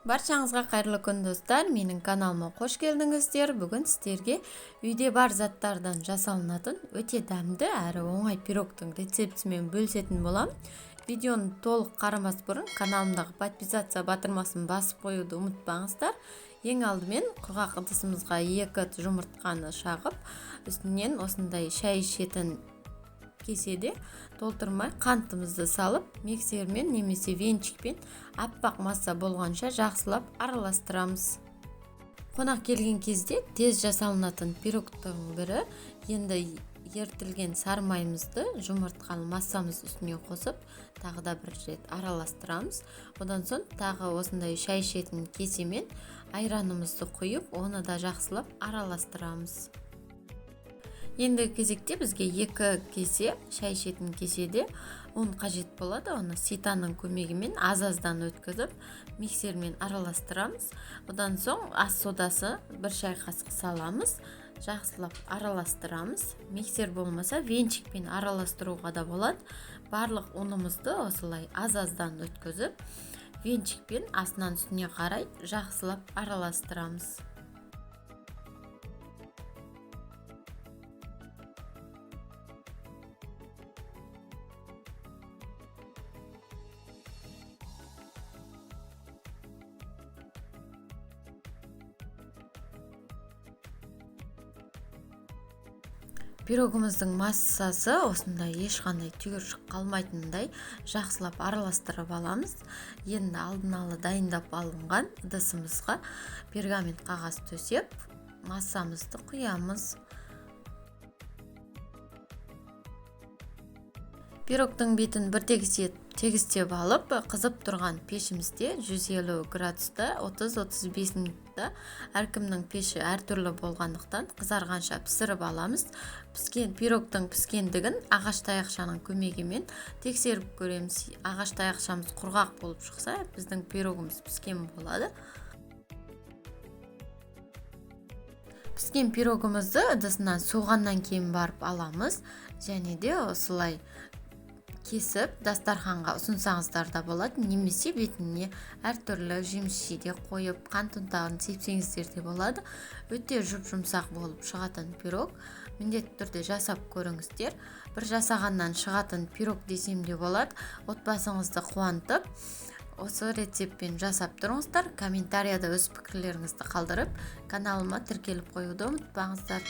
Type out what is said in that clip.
Баршаңызға қайырлы күн, достар. Менің каналыма қош келдіңіздер. Бүгін сіздерге үйде бар заттардан жасалынатын өте дәмді әрі оңай пирогтың рецептімен бөлісетін боламын. Видеоны толық қарамас бұрын каналымдағы подписаться батырмасын басып қоюды ұмытпаңыздар. Ең алдымен құрғақ ыдысымызға 2 жұмыртқаны шағып, үстінен осындай шай ішетін кеседе толтырмай қантымызды салып, миксермен немесе венчикпен аппақ масса болғанша жақсылап араластырамыз. Қонақ келген кезде тез жасалынатын пирогтың бірі. Енді ерітілген сары майымызды жұмыртқалы массамыз үстіне қосып, тағы да бір рет араластырамыз. Одан соң тағы осындай шай ішетін кесемен айранымызды құйып, оны да жақсылап араластырамыз. Енді кезекте бізге 2 кесе шай ішетін кеседе ұн қажет болады. Оны ситаның көмегімен аз-аздан өткізіп, миксермен араластырамыз. Одан соң ас содасы 1 шай қасық саламыз, жақсылап араластырамыз. Миксер болмаса венчикпен араластыруға да болады. Барлық ұнымызды осылай аз-аздан өткізіп, венчикпен астынан үстіне қарай жақсылап араластырамыз. Пирогымыздың массасы осындай ешқандай түйіршік қалмайтындай жақсылап араластырып аламыз. Енді алдын ала дайындап алынған ыдысымызға пергамент қағаз төсеп, массамызды құямыз. Пирогтың бетін бір тегістеп алып, қызып тұрған пешімізде 150 градуста 30-35 минутта, әркімнің пеші әртүрлі болғандықтан қызарғанша пісіріп аламыз. Пирогтың піскендігін ағаш таяқшаның көмегімен тексеріп көреміз. Ағаш таяқшамыз құрғақ болып шықса, біздің пирогымыз піскен болады. Піскен пирогымызды ыдысынан суығаннан кейін барып аламыз. Және де осылай кесіп дастарханға ұсынсаңыздар да болады, немесе бетіне әртүрлі жеміс-жидек қойып, қант ұнтағын сепсеңіздер де болады. Өте жұп-жұмсақ болып шығатын пирог. Міндетті түрде жасап көріңіздер. Бір жасағаннан шығатын пирог десем де болады. Отбасыңызды қуантып, осы рецептпен жасап тұрыңыздар. Комментарияда өз пікірлеріңізді қалдырып, каналыма тіркеліп қоюды ұмытпаңыздар.